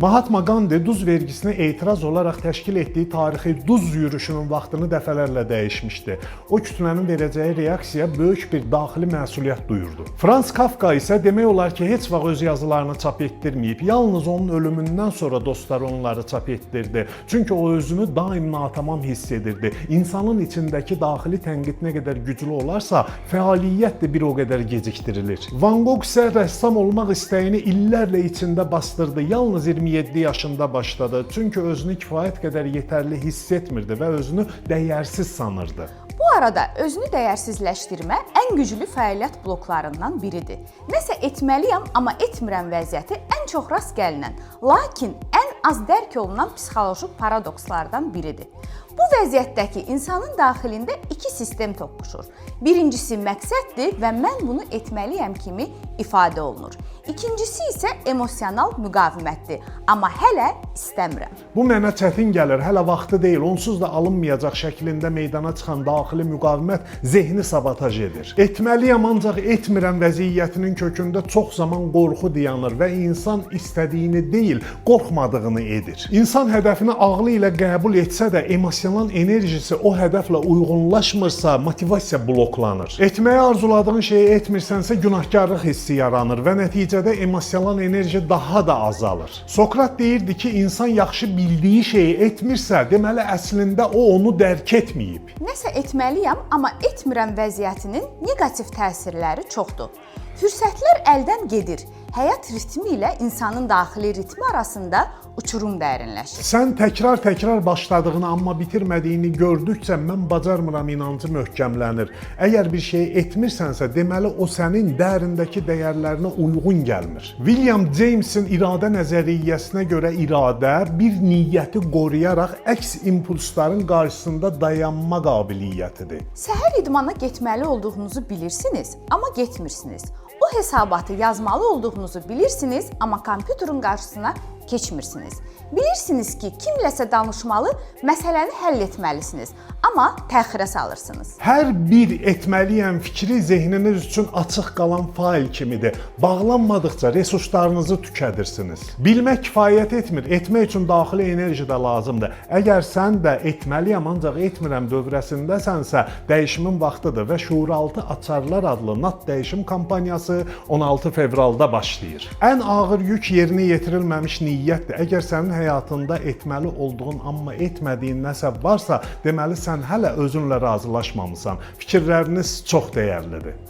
Mahatma Gandhi duz vergisinə etiraz olaraq təşkil etdiyi tarixi duz yürüşünün vaxtını dəfələrlə dəyişmişdi. O kütlənin verəcəyi reaksiya böyük bir daxili məsuliyyət duyurdu. Franz Kafka isə demək olar ki, heç vaxt öz yazılarını çap etdirməyib. Yalnız onun ölümündən sonra dostları onları çap etdirdi. Çünki o özünü daim natamam hiss edirdi. İnsanın içindəki daxili tənqid nə qədər güclü olarsa, fəaliyyət də bir o qədər gecikdirilir. Van Gogh isə rəssam olmaq istəyini illərlə içində bastırdı. Yalnız 27 yaşında başladı. Çünki özünü kifayət qədər yetərli hiss etmirdi və özünü dəyərsiz sanırdı. Bu arada özünü dəyərsizləşdirmə ən güclü fəaliyyət bloklarından biridir. Nəsə etməliyəm, amma etmirəm vəziyyəti ən çox rast gəlinən, lakin ən az dərk olunan psixoloji paradokslardan biridir. Bu vəziyyətdəki insanın daxilində iki sistem toqquşur. Birincisi məqsəddir və mən bunu etməliyəm kimi ifadə olunur. İkincisi isə emosional müqavimətdir, amma hələ istəmirəm. Bu mənə çətin gəlir, hələ vaxtı deyil, onsuz da alınmayacaq şəklində meydana çıxan daxili müqavimət zehni sabotaj edir. Etməliyəm ancaq etmirəm vəziyyətinin kökündə çox zaman qorxu dayanır və insan istədiyini deyil, qorxmadığını edir. İnsan hədəfini ağlı ilə qəbul etsə də emosional enerjisi o hədəflə uyğunlaşmırsa, motivasiya bloklanır. Etməyi arzuladığın şeyi etmirsənsə günahkarlıq hissi yaranır və nəticədə emosional enerji daha da azalır. Sokrat deyirdi ki, insan yaxşı bildiyi şeyi etmirsə, deməli əslində o onu dərk etməyib. Nəsə etməliyəm, amma etmirəm vəziyyətinin neqativ təsirləri çoxdur. Fürsətlər əldən gedir. Həyat ritmi ilə insanın daxili ritmi arasında uçurum dərinləşir. Sən təkrar-təkrar başladığını, amma bitirmədiyini gördükcə mən bacarmıram inancı möhkəmlənir. Əgər bir şeyi etmirsənsə, deməli o sənin dərindəki dəyərlərinə uyğun gəlmir. William Jamesin iradə nəzəriyyəsinə görə iradə bir niyyəti qoruyaraq əks impulsların qarşısında dayanma qabiliyyətidir. Səhər idmana getməli olduğunuzu bilirsiniz, amma getmirsiniz. O hesabatı yazmalı olduğunuzu bilirsiniz, amma kompüterin qarşısına keçmirsiniz. Bilirsiniz ki, kimləsə danışmalı, məsələni həll etməlisiniz, amma təxirə salırsınız. Hər bir etməliyəm fikri zehniniz üçün açıq qalan fayl kimidir. Bağlanmadıqca resurslarınızı tükədirsiniz. Bilmək kifayət etmir, etmək üçün daxili enerji də lazımdır. Əgər sən də etməliyəm ancaq etmirəm dövrəsindəsənsə, dəyişimin vaxtıdır və Şuuraltı Açarlar adlı NAT dəyişim kampaniyası 16 fevralda başlayır. Ən ağır yük yerinə yetirilməmiş niyyətdir. Əgər sənin həyatında etməli olduğun, amma etmədiyin nəsə varsa, deməli sən hələ özünlə razılaşmamısan. Fikirləriniz çox dəyərlidir.